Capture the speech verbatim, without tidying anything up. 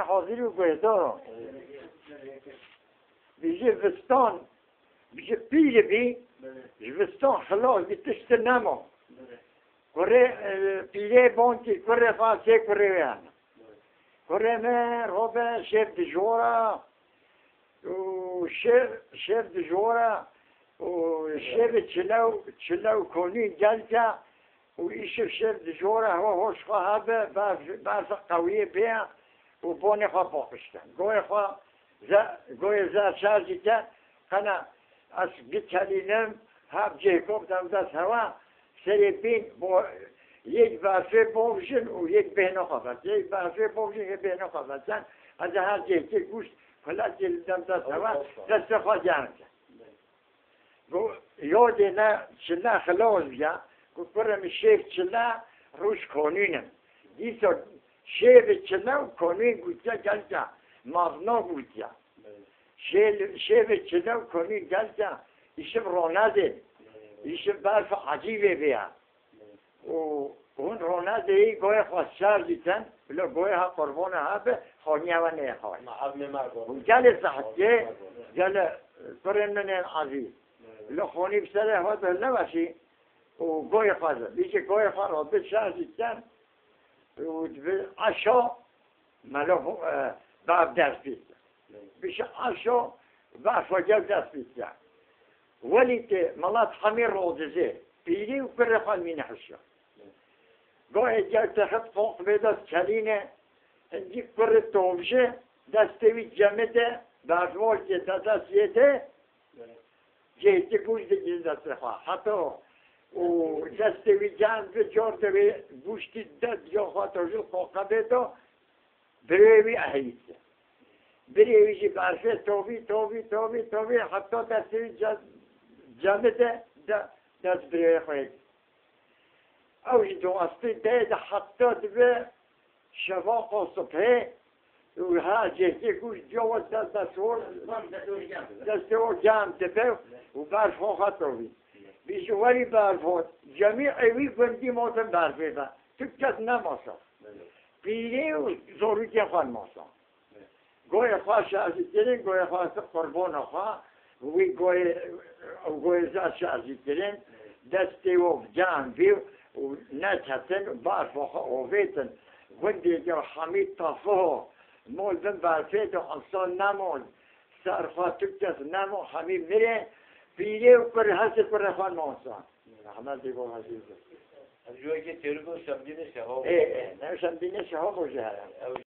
Hazir û guhdaran. Bijî vistan, bijî pîr bî, ji vistan xilas bî, tişt nema. Kurê, e, pîrê bankî kurê xwe sê kurê wê hene. Kurê me robe şev dijora û şev, şev dijora û şev çile û, çile û konî gelke û îşev şev dijora hewa hoş xwe hebe, berf, berf qewiyê bê û bonê xwe paqişte. Goyê xwe ze-, goyê zer şer jî ke, qena ez bikelînim, hep cêkop dem dest hewa, serê bîn, bo-, yek berfê bovjin û yek bêhna xwe vet. Yek berfê bovjin, yek bêhna xwe vet. Sen, ez her cêkê guşt, kuletê li dem dest hewa, destê xwe germ ke. Got, yodê ne çile xilas bîya, got, kurê min şêv çile roj konîn in. Dîsa şêvê çile û konîn gotiye gelke, mavna gotiye. Şê-, şêvê çile û konîn gelke, îşiv ronedê, îşiv berf ecîbê bêya. Û hûn ronedê goyê xwe şer dîtin, bila goyê ha qurbana ha be, xaniye we neyê xayî. Ma ev nêmer got. Hûn gelê zehfkê, gelê, e, kurên min ên ezîz. Bila xanî bi serê xwe de neweşî û goyê xwe de. Bîjî goyê xwe re bi şer dîtin û bi eşa melo, e, berf dest pê. Bîjî eşa berf xwe gel dest pê. Welî tê milet hemî rodizê, pîrî û kurê xwe mîne hişya. Goyê gel texit qoq vê dest kelîne, hindî kurê tovje, destê wî cemide, berfokê de dest yê de, cêtî guş digî destê xwe. Heta û destê wî cem bi cor de wê guştî de diya xwe tojil qoqe bê de, birê wî eheyît. Birê wî jî berfê tovî, tovî, tovî, tovî, heta destê wî ce-, cemide, de, dest birê xwe yê. Ew jî doastî dê de heta dibe şevaqa sibhê û her cêkê ku ji ciya we de dest hol, destê we germ dibe û berf xwe xwe tovî. Bî ji werî berf hot, cemî ewî gundî motin berfê de. Tu kes nemasa. Pîrê û zorûkê xwe nemasa. Goyê xwe şazî kirin, goyê xwe qurbanê xwe, wî goyê, goyê zer şazî kirin, destê we cem bî û neketin, berfa xwe ovêtin. Gundê de hemî tafiho, mol bin berfê de insan nemon, ser xwe tu kes nemon, hemî mirin, pîrê û kur hesê kurê xwe nasan. Rehmetê bo hezîz. Ev ji wekî têriko şemdînê şeho. Ê, ê, ne şemdînê şeho bo jî heye. Ew